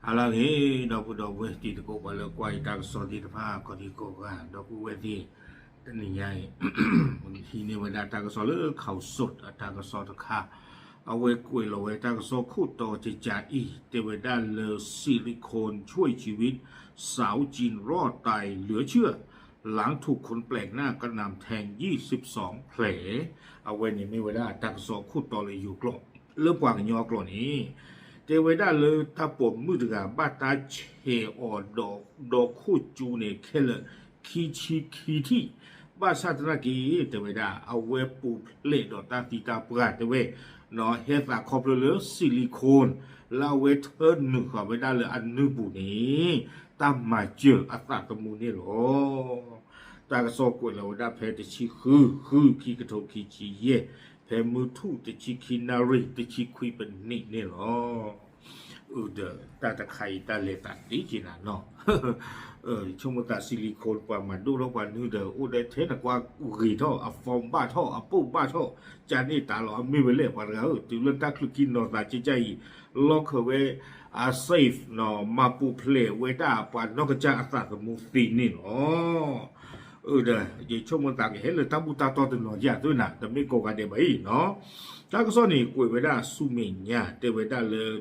ဟါလၢအဂ့ၤ ဒီပုၢ်ဒီဝဲၢ်တံၤသကိး ပှၤလၢကွၢ်ယတၢ်ကစီၣ်သ့ၣ်တဖၣ် ကိးဒံကိးဂၤ ဒီပုၢ်ဝဲၢ်သ့ၣ် တနံၤညါအံၤ ဟံးန့ၢ်ဝဲဒၣ်တၢ်ကစီၣ်လၢ ข่าวสด အတၢ်ကစီၣ်တခါ အဝဲကွဲးလီၤဝဲတၢ်ကစီၣ်ခိၣ်တီတကးအံၤ တဲဝဲဒၣ်လၢ ซิลิโคนช่วยชีวิตสาวจีนรอดตายเหลือเชื่อ หลังถูกคนแปลกหน้ากระหน่ำแทงยี่สิบสองแผล အဝဲန့ၣ်မ့ၢ်ဝဲဒၣ်တၢ်ကစီၣ်ခိၣ်တီလၢယိၤကျိာ် လၢပှၤကညီအကျိာ်န့ၣ် တဲဝဲဒၣ်လၢတၢ်ပိာ်မုၣ်တဂၤ ဘၣ်တၢ်ဆဲးအီၤဒီး ဒီခိၣ်ကၠူန့ၣ် ခဲလၢာ်ခံဆံခံထံၣ် ဘၣ်ဆၣ်သနာ်က့ တဲဝဲဒၣ် အဝဲပူၤဖျဲးဒီးတၢ်သံတၢ်ပှၢ်တဲဝဲ ဟဲသးခီဖျိလၢ ซิลิโคน လၢအဝဲထၢနုာ်ဃာ်ဝဲဒၣ်လၢအနုၢ်ပူၤန့ၣ် တၢ်မၤစၢၤအသးသမူန့ၣ်လီၤ. တၢ်ကစီၣ်ကွဲးလီၤဝဲဒၣ်ဖဲတဆံဃု ဃု ခံကထိခံဆံယဲၢ် ဖဲမုၢ်ထူၣ်တဆံခံနၣ်ရံၣ် တဆံခွံပနံးန့ၣ်လီၤ. အုဒီး တၢ်တခါအံၤတၢ်လဲၤသးတ့က့ၤနၤနီၤ ဆိကမိၣ်သး ซิลิโคน ပှၤမၤဒိၣ်ထီၣ်ပှၤနုၢ်ဒီး အိၣ်ဒီးထဲနကွၢ်ဂ့ၤထီၣ် အ form ဘၣ်ထီၣ် အပိၣ်ဘၣ်ထီၣ် ကန့ၢ်တၢ်လီၤ အမ့ၢ်ဝဲလဲၣ် ပှၤတဂၤဧၢ တုၤလၢတၢ်ချုးခံနီၤသးကကၢ်အံၤ လီၢ်ခၢးဝဲ အ safe နီၤ မၤပူၤဖျဲးဝဲဒၣ်ပှၤနီၢ်ကစၢ်အသးသမူသ့န့ၣ်လီၤ. အုဒီး ယဆိကမိၣ်သးကဟဲလၢတၢ်ဘူၣ်တၢ်တီတနီၤယၤသုနၤ တမ့ၢ်ကိးဂၤဒဲးဘၣ်အံၤနီၤ တၢ်ကစီၣ်န့ၣ် ကွဲးဝဲဒၣ်ဆူမဲာ်ညါ တဲဝဲဒၣ်လၢ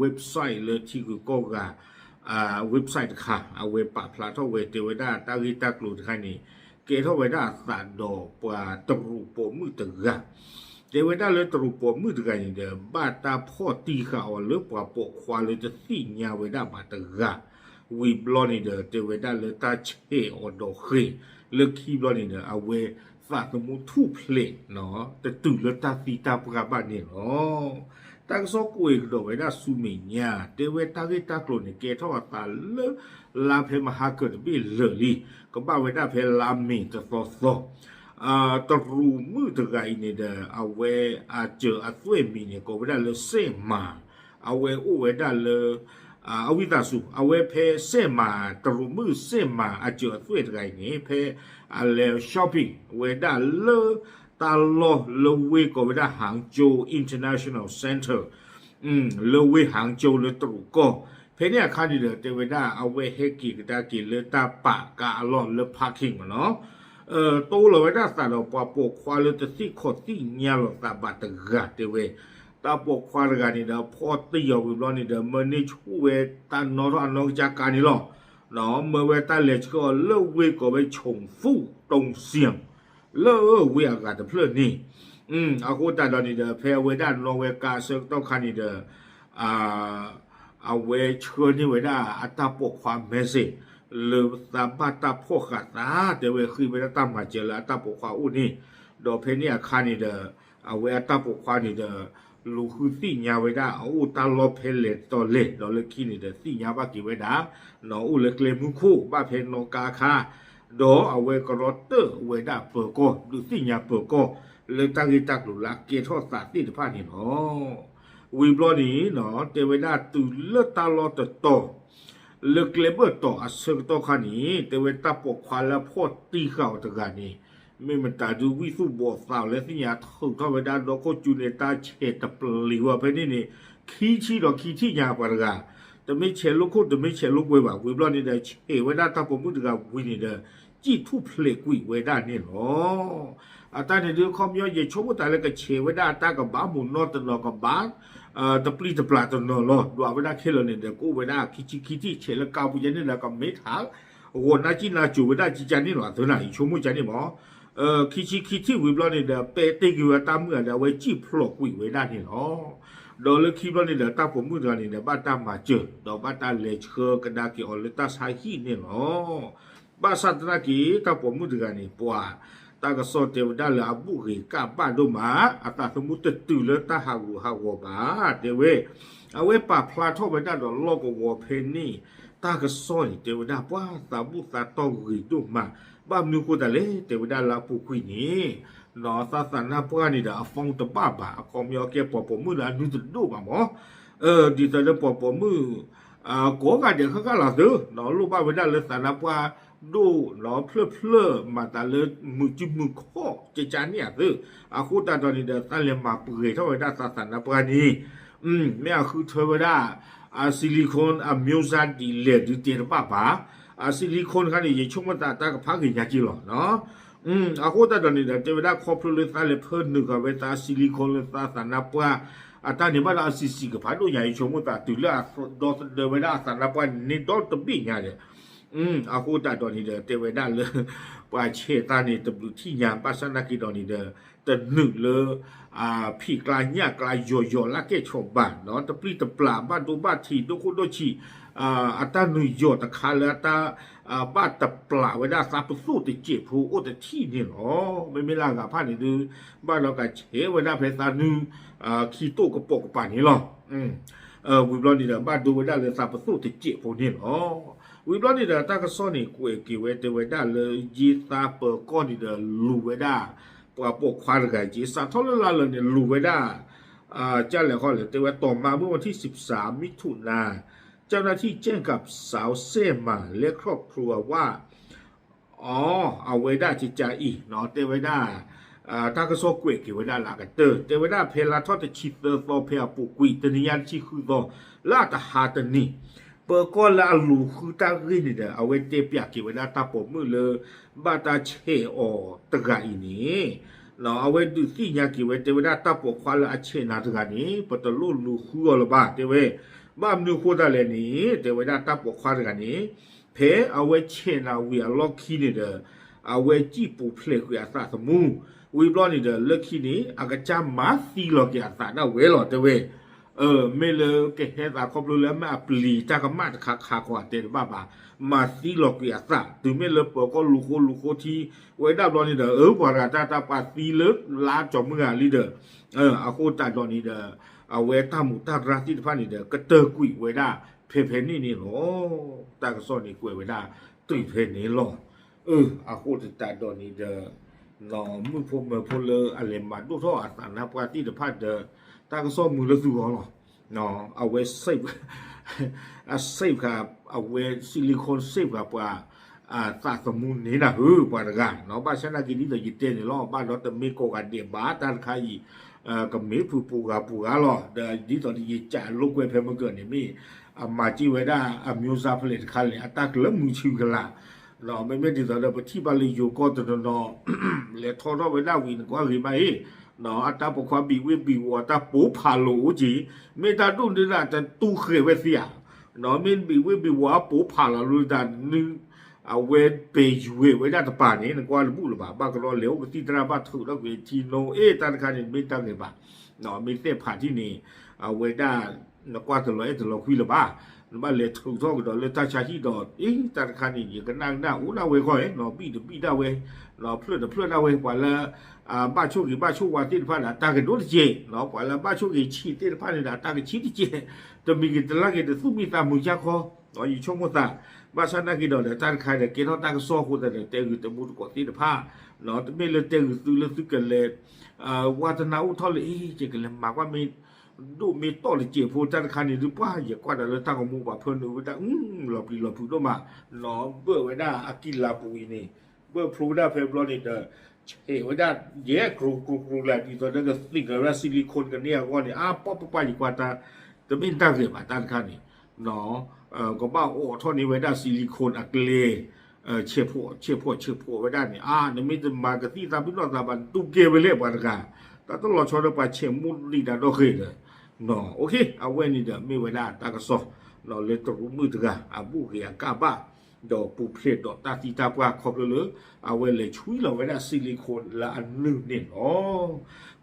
website လၢထံဂုၤကီၢ်ဂၤ website တခါ အဝဲပာ်ဖျါထီၣ်ဝဲ တဲဝဲဒၣ်တၢ်ဂ့ၢ်တၢ်ကျိၤတခါန့ၣ် ကဲထီၣ်ဝဲဒၣ်အသးဒီးပှၤတရူးပိာ်မုၣ်တဂၤ တဲဝဲဒၣ်လၢတရူးပိာ်မုၣ်တဂၤန့ၣ်ဒီး ဘၣ်တၢ်ဖီၣ်တံၢ်ဃာ်အီၤလၢပှၤပိာ်ခွါလၢတသ့ၣ်ညါဝဲဒၣ်ဘၣ်တဂၤ ဝံၤဘျီန့ၣ်ဒီး တဲဝဲဒၣ်လၢတၢ်ဆဲးအီၤဒီးဃ့ၢ် လၢခံဘျီန့ၣ်ဒီး အဝဲသးသမူထူၣ်ဖျဲး တတုၤလၢတၢ်သံတၢ်ပှၢ်ဘၣ်န့ၣ်လီၤ. တၢ်ကစီၣ်ကွဲးကဒီးဝဲဒၣ်ဆူမဲာ်ညါ တဲဝဲတၢ်ဂ့ၢ်တၢ်ကျိၤန့ၣ် ကဲထီၣ်အသးလၢ လါဖဲမဟါကၢၤတဘ့ၣ်လၢာ်လံ ကဘၣ်ဝဲဒၣ်ဖဲလါမ့ၤတသီသီ တရူးမုၣ်တဂၤအံၤန့ၣ်ဒီး အဝဲအစၢၤအသွဲၣ်မံၤန့ၣ် ကိးဝဲဒၣ်လၢစဲၣ်မၤ အဝဲအိၣ်ဝဲဒၣ်လၢ အဝံသးစူၤ အဝဲဖဲစဲၣ်မၤ တရူးမုၣ်စဲၣ်မၤအစၢၤအသွဲၣ်တဂၤအံၤန့ၣ် ဖဲအလဲၤ shopping ဝဲဒၣ်လၢ တၢ်လီၢ်လၢဝ့ၢ်ကိးဝဲဒၣ် Hangzhou International Center လၢဝ့ၢ် Hangzhou လၢတရူးကီၢ် ဖဲန့ၣ်အခါန့ၣ်ဒီး တဲဝဲဒၣ်အဝဲဟဲက့ၤကဒါက့ၤလၢတၢ်ပာ်ကါအလီၢ်လၢ parking မ့ၢ်နီၤ တိလီၤဝဲဒၣ်သးဒီးပှၤပိာ်ခွါလၢတသ့ၣ်ခီၣ်သ့ၣ်ညါလီၤသးဘၣ်တဂၤတဲဝဲ တၢ်ပိာ်ခွါတဂၤန့ၣ်ဒီး ဖီၣ်တံၢ်အီၤဝံၤဘျီန့ၣ်ဒီး မၢန့ၢ်ဆူၣ်ဝဲတၢ်နီထီၣ်အနီၢ်ကစၢ်ကါန့ၣ်လီၤ. မၢဝဲတၢ်လဲၤဆှၢအီၤလၢဝ့ၢ်ကိးဝဲ Chongfu Dongxiang လၢဝ့ၢ်အဂၤတဖျၢၣ်န့ၣ် အဃိသတးဒီးန့ၣ်ဒီး ဖဲအဝဲဒၣ်နီၣ်ဝဲကါအဆၢကတီၢ်ခါန့ၣ်ဒီး အဝဲဆှၢန့ၢ်ဝဲဒၣ်အတၢ်ပိာ်ခွါ message လၢသးဘၣ်တၢ်ဖီၣ်ဃာ်သး တဲဝဲဃ့ဝဲဒၣ်တၢ်မၤစၢၤလၢအတၢ်ပိာ်ခွါအိၣ်န့ၣ် ဒီးဖဲန့ၣ်အခါန့ၣ်ဒီး အဝဲအတၢ်ပိာ်ခွါန့ၣ်ဒီး လူၤဃုသ့ၣ်ညါဝဲဒၣ်အအိၣ်တၢ်လီၢ်ဖဲလဲၣ်တီၤလဲၣ် ဒီးလၢခံန့ၣ်ဒီးသ့ၣ်ညါဘၣ်က့ၤဝဲဒၣ် နီၣ်အိၣ်လၢကျဲမုၢ်ခိၣ် ဘၣ်ဖဲနီၣ်ကါခါ ဒီးအဝဲကရီတၢၢ်ဝဲဒၣ်ပၢၤကီၢ် ဒုးသ့ၣ်ညါပၢၤကီၢ် လၢတၢ်ဂ့ၢ်တၢ်ကျိၤလၢအကဲထီၣ်သးသ့ၣ်တဖၣ်န့ၣ်လီၤ. ဝံၤဘျီန့ၣ် တဲဝဲဒၣ်တုၤလၢတၢ်လီၢ်တတီၤ လၢကျဲဘၢၣ်တီၤအဆၢကတီၢ်ခါန့ၣ် တဲဝဲတၢ်ပိာ်ခွါလၢအဖီၣ်တံၢ်ဃာ်အီၤတဂၤန့ၣ် မ့ၢ်မတၤဒုးဝံၣ်သူၣ်ဘီးသးအီၤလၢသ့ၣ်ညါ ထုးထီၣ်ဝဲဒၣ်ဒီခိၣ်ကၠူန့ၣ် တၢ်ဆဲးတပျံၤဝဲဖဲန့ၣ်န့ၣ် ခံဆံဒီးခံထံၣ်ညါပှၤတဂၤ တမ့ၢ်ဆဲးလိာ်ခိၣ် တမ့ၢ်ဆဲးလိာ်ကွဲဘၣ် ဝံၤဘျီန့ၣ်ဒီး ဆဲးဝဲဒၣ်တၢ်ပိာ်မုၣ်တဂၤဝံၤန့ၣ်ဒီး စံၣ်ထူၣ်ဖျဲးကွံာ်ဝဲဒၣ်န့ၣ်လီၤ. အတၢ်န့ၣ်ဒုးခီပညီ ယဆိကမိၣ်သးလၢကဆဲးဝဲဒၣ်အတၢ်ကဘၣ်မုၢ်နီၢ်တနီၤကဘၣ် တပျံၤတပျၢ်တနီၤလီၤ. ဒွးဝဲဒၣ်ခဲလၢာ်န့ၣ်ဒီး ကအိၣ်ဝဲဒၣ်ခံဆံခံထံၣ် ဆဲးလၢကါပူၤယဲန့ၣ်ဒီး ကမ့ၢ်ထး ဂီၤနၢ်ကံၣ်နၢ်ကိၤဝဲဒၣ်ကကန့ၣ်လီၤ အသၢနၤ ယဆိကမိၣ်ကန့ၣ်မး ခံဆံခံထံၣ်ဝံၤဘျီန့ၣ်ဒီး ပဲတ့ၢ်က့ၤဝဲတၢ်မုၢ်ဂၤဒီး အဝဲစံၣ်ဖျိးကွံာ်ဝဲဒၣ်န့ၣ်လီၤ. ဒီးလၢခံဘျီန့ၣ်ဒီး တၢ်ပိာ်မုၣ်တဂၤန့ၣ်ဒီး ဘၣ်တၢ်မၤစၢၤ ဒီးဘၣ်တၢ်လဲၤဆှၢကဒါက့ၤအီၤလၢတၢ်ဆါဟံၣ်န့ၣ်လီၤ. ဘၣ်ဆၣ်သနာ်က့ တၢ်ပိာ်မုၣ်တဂၤန့ၣ် ပှၤ တၢ်ကစီၣ်တဲဝဲဒၣ်လၢအဘူၣ်ဂ့ၤကၣ်ဘၣ်ဒိၣ်မး အသးသမူတတုၤလၢတၢ်ဟးဂူာ်ဟးဂီၤဘၣ် တဲဝဲ အဝဲပာ်ဖျါထီၣ်ဝဲဒၣ်ဒီးလီၢ်ကဝီၤဖဲန့ၣ် တၢ်ကစီၣ်န့ၣ် တဲဝဲဒၣ်ပှၤသးဘူၣ်သးတီၢ်ဂ့ၤဒိၣ်မး ဘၣ်မနုၤဃိသတးလဲၣ် တဲဝဲဒၣ်လၢအပူၤကွံာ်န့ၣ် နီၢ်သးသးနါပှၢ်န့ၣ်ဒီး အ phone တဘၣ်ဘၣ် အခီပညီကဲပှၤပိာ်မုၣ်လၢအနုၢ်တဒိၣ်ဘၣ်မး ဒ်သိးလၢပှၤပိာ်မုၣ် ကိးဂၤဒဲးဃၣ်ဃၣ်လီၤသု နီၢ်လိၣ်ဘၣ်ဝဲဒၣ်လၢသးနါပှၢ်ဒိၣ် နီၢ်ဖျၢၣ်ဖျၢၣ်မၤသးလၢမုာ်စုမုာ်ခီၣ်ကကန့ၣ်အသု အဃိသတးဒီးန့ၣ်ဒီး တၢ်လဲၤမၤပှဲၤထီၣ်ဝဲဒၣ်သးသးနါပှၢ်န့ၣ် မ့ၢ်အဃုထၢဝဲဒၣ် အ silicone အ မျိုးစား ဒ်လဲၣ်ဒုးတဲတဘၣ်ဘၣ်. အ silicone တခါန့ၣ် ယဆိကမိၣ်သးတၢ်ကဖးဂ့ၤညါက့လီၤ. အဃိသတးဒီးန့ၣ်ဒီး တဲဝဲဒၣ်ခီဖျိလၢသးလဲၤဖၢနုာ်ဃာ်ဝဲသး silicone လၢသးသးနါပှၢ် အတၢ်န့ၣ်ဘၣ်ဒီးအစံးစံးကဖးဒိၣ်ညါ ယဆိကမိၣ်သးတုၤလၢအဒီသဒၢဝဲဒၣ်အသးနါပှၢ်န့ၣ်ဒီတဘ့ၣ်ညါဒီး အဃိသတးဒီးန့ၣ်ဒီး တဲဝဲဒၣ်လၢ ပှၤဆဲးသးန့ၣ် တဘျုးထံၣ်ညါ ဘၣ်ဆၣ်နာ်က့ဒီးန့ၣ်ဒီး တနုာ်လၢ ဖံးကျါညၣ်ကျါ ယီၤယီၤလၢကဲၣ်ဆိးဘၣ်နီၤ တပျံၤတပျၢ် ဘၣ်ဒိဘၣ်ထံး ဒိၣ်ခိၣ်ဒိၣ်ဆံး အတၢ်နုာ်ယီၤတခါလၢအတၢ် ဘၣ်တပျၢ်ဝဲဒၣ်သးပသိၣ်တစဲးဖိအိၣ်တထံၣ်န့ၣ်လီၤ. မ့မ့ၢ်လၢအဂၤဖၣ်န့ၣ်ဒုး ဘၣ်ဒီးကဆဲးဝဲဒၣ်ဖဲသးနုာ် ခံတိၣ်ကပိာ်ကပၤန့ၣ်လီၤ. ဝံၤဘျီန့ၣ်ဒီး ဘၣ်ဒိဝဲဒၣ်လၢသးပသိၣ်တစဲးဖိန့ၣ်လီၤ. ဝံၤဘျီန့ၣ်ဒီး တၢ်ကစီၣ်န့ၣ် ကွဲးက့ၤဝဲတဲဝဲဒၣ်လၢ ယ့သးပၢၤကီၢ်န့ၣ်ဒီး လူၤဝဲဒၣ် ပှၤပိာ်ခွါတဂၤက့ စးထီၣ်လၢလါလၢာ်န့ၣ် လူၤဝဲဒၣ် ကလဲၣ်ဃီလဲၣ် တဲဝဲတီၤမး မုၢ်ဝါထံၣ်စံးပစး မံထူးနၤ เจ้าหน้าที่แจ้งกับสาวแซ่มาและครอบครัวว่า အီ အဝဲဒၣ်ကကးအံၤ တဲဝဲဒၣ် တၢ်ကစီၣ်ကွဲးက့ၤဝဲဒၣ်လၢအကတၢၢ် တဲဝဲဒၣ်ဖဲလါထီၣ်တဆံသၢသီ ဖဲအပူၤကွံာ် တနံၤညါတဆံဃုသီ လၢအတဟါတနံၤ ပၢၤကီၢ်လၢအလူၤဃုတၢ်ဂ့ၢ်န့ၣ်ဒီး အဝဲတဲပၠးက့ၤဝဲဒၣ်တၢ်ပိာ်မုၣ်လၢ ဘၣ်တၢ်ဆဲးအီၤတဂၤအံၤန့ၣ် အဝဲဒုးသ့ၣ်ညါက့ၤဝဲ တဲဝဲဒၣ်တၢ်ပိာ်ခွါလၢအဆဲးနၤတဂၤန့ၣ် ပတလိၣ်လူၤဃုအီၤလၢၤဘၣ် တဲဝဲ ဘၣ်မနုၤဃိသတးလဲၣ်န့ၣ် တဲဝဲဒၣ်တၢ်ပိာ်ခွါတဂၤန့ၣ် ဖဲအဝဲဆဲးနၤဝံၤအလီၢ်ခံန့ၣ်ဒီး အဝဲစံၣ်ပူၤဖျဲးကွံာ်အသးသမူ ဝံၤဘျီန့ၣ်ဒီး လၢခံန့ၣ် အကစၢ်မၤသံလီၤက့ၤအသးဒၣ်ဝဲလီၤ တဲဝဲ မ့ၢ်လၢကဟဲသးခီဖျိလၢမ့ၢ်အပျံၤတၢ်ကမၣ်တခါခါခီတဲတဘၣ်ဘၣ် မၤသံလီၤကွံာ်အသး တုၤမ့ၢ်လၢပၢၤကီၢ်လူၤဃိလူၤဃိထံဝဲဒၣ်ဘျီန့ၣ်ဒီး အၢ ပှၤတဂၤတၢ်တၢ်ပှၤသံလၢလါကၠီၤမုၢ်ဂၤလံဒီး အဃိသတးဒီးန့ၣ်ဒီး အဝဲတၢ်မူးတၢ်ရၢ်သ့ၣ်တဖၣ်န့ၣ်ဒီး ကတၢၢ်ကွံာ်ဝဲဒၣ်ဖဲဖဲန့ၣ်န့ၣ်လီၤ. တၢ်ကစီၣ်န့ၣ်ကွဲးဝဲဒၣ်တုၤဖဲန့ၣ်လီၤ. အဃိသတးဒီးန့ၣ်ဒီး မုၣ်ဖိမၢၤဖိလၢအလဲၤမၤဒိၣ်ထီၣ်အသးနါပှၢ်သ့ၣ်တဖၣ်ဒီး တၢ်ကစီၣ်မုာ်လၢသုဂီၢ်လီၤ. အဝဲ save အ save ဃာ် အဝဲ silicone save ဃာ်ပှၤ သးသမူန့ၣ်နၢ်ဟူပှၤတဂၤနီၤ ဘၣ်ဆၣ်နာ်က့ဒ်သိးယတဲန့ၣ်လီၤ ဘၣ်ဒီးတမ့ၢ်ကိးဂၤဒဲးဘၣ် တၢ်တခါအံၤ ကမ့ၢ်ဖုးပူၤဂၤပူၤဂၤလီၤ ဒီးဒ်သိးယကးလိာ်ကွဲဖဲမုၢ်ကၢၢ်န့ၣ် မ့ၢ်အမၤစ့ၢ်ဝဲဒၣ် အ မျိုးစား ဖဲလဲၣ်တခါလဲၣ် အတၢ်ကလၢမုာ်ဆံးကလာ် မ့မ့ၢ်ဒ်သိးဒီး ပထံၣ်ဘၣ်လၢယိၤကီၢ်တနီၤနီၤ လဲၤထီထီၣ်ဝဲဒၣ်ဝံၤနကွၢ်ဂ့ၤမးအံၤ အတၢ်ပိာ်ခွါဘံးဝ့ၢ်ဘံးဝီၤ တၢ်ပိာ်ဖးလိာ်အိၣ်က့ၤ မ့ၢ်တၢ်ဒိၣ်ဒုဒၣ်တတူၢ်ဃဲၤဝဲသ့ဧါ မ့ၢ်ဘံးဝ့ၢ်ဘံးဝီၤအပိာ်ဖးလီၤလိာ်တၢ်နု အဝဲပဲာ်ယွဲၢ်ဝဲဒၣ်တပၤန့ၣ် နကွၢ်တဘူၣ်လၢၤဘၣ် ဘၣ်ကဒီးလဲၤအိၣ်ကသံၣ်သရၣ်ဘၣ်ထုးထီၣ်ကွံာ်ထံနိ အ့ၣ် တၢ်တခါန့ၣ် မ့ၢ်တၢ်ဂ့ၤဘၣ် မ့ၢ်သဲးဖးထံၣ်န့ၣ် အဝဲဒၣ် နကွၢ်တလီၤအဲၣ်တလီၤကွံလၢၤဘၣ် နဘၣ်လဲၤထုးထီၣ်ကဒီးလၢတၢ်ဆါဟံၣ်ဒီး အ့ၣ် တၢ်တခါန့ၣ် ယကနၣ်ကနၣ်အိၣ်ဒၣ်ဝဲဃီ ဘံၣ်တဘံၣ်ဒၣ်ဝဲ ဖျၢၣ်တဖျၢၣ်ဒၣ်ဝဲ ပှၤလၢ ဘၣ်ဆိၣ်ဂ့ၤဘၣ်ဆိၣ်ဝါသ့ၣ်တဖၣ်ဒီး အတၢ်ကဒိၣ်တက့ၢ် ပှၤလၢဘၣ်ဆိၣ်ဂ့ၤဆံးသ့ၣ်တဖၣ်န့ၣ်ဒီး အတၢ်ကဆံးတက့ၢ် တမံၤဂ့ၤတလါဂ့ၤ တသူၣ်မံသးမုာ်ယါခီ ယဆိကမိၣ်သး ဘၣ်ဆၣ်နာ်က့ဒီး တၢ်တခါဒီးကဲထီၣ်တၢ်ကစီၣ်အဃိသတးဒီး တဲဂုာ်တမူတကိးသ့ၣ်တဖၣ် တမ့ၢ်လၢတဲဂုာ်သုလၢသုကလဲၤ ဝါသနာအိၣ်ထီၣ်လၢ အ့ၣ် ယကလဲၤမၤကွၢ်မ့ၢ် ဒိၣ်မ့ၢ်တီၢ်တစဲးဖိ တၢ်တခါန့ၣ်ဒုး ပှၤယကွၢ်ဒီးလၢတၢ်ကမူပှၤဖၢနုာ်ဝဲဒၣ် လီၤပျံၤလီၤဖုးဒိၣ်မး နီၢ်ဘၢၣ်ဝဲဒၣ်အကံၢ်လၤပူၤအံၤန့ၣ် ဘၢၣ်ဖျိဝဲဒၣ်ဖဲဘျီန့ၣ်ဒီး ဆဲးဝဲဒၣ် ယဲၢ်ကြိၤကြိၤကြိၤလၢ ဒ်သိးဒီးကသံၣ်ကရၢ silicone ကန့ၢ်အဂီၢ်န့ၣ် အါပီၢ်ပပၢ်ယကွၢ်တၢ် တမ့ၢ်တၢ်ဂ့ၤဘၣ် တၢ်တခါန့ၣ် ကဘၣ်အိးထီၣ်န့ၢ်ဝဲဒၣ် silicone အကျဲ ဆဲးဖှိၣ်ဆဲးဖှိၣ်ဆဲးဖှိၣ်ဝဲဒၣ်န့ၣ် အါ နမ့ၢ်တမၤကသံၣ်သးပ့ၤနီၣ်သးဘၣ် နတူၢ်ကဲဝဲလဲၣ်ပှၤတဂၤ တၢ်တလီၤဆီဒီးပှၤဆဲးမူဒံးတၢ်ဒီဂ့ၤဒီး အဝဲန့ၣ်ဒီး မ့ၢ်ဝဲဒၣ်တၢ်ကစီၣ် လၢတရူးမုၣ်တဂၤ အဘူၣ်ဂ့ၤအကၣ်ဘၣ် ဒီးပူၤဖျဲးဒီးတၢ်သံတၢ်ပှၢ်ခီဖျိလၢ အဝဲလဲၤဆွံလီၤဝဲဒၣ် silicone လၢအနုာ်န့ၣ်လီၤ.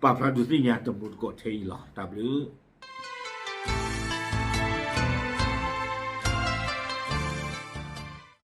ပာ်ဖျါဒုးသ့ၣ်ညါတမူတကိးထဲအံၤလီၤ. တၢ်ဘျုး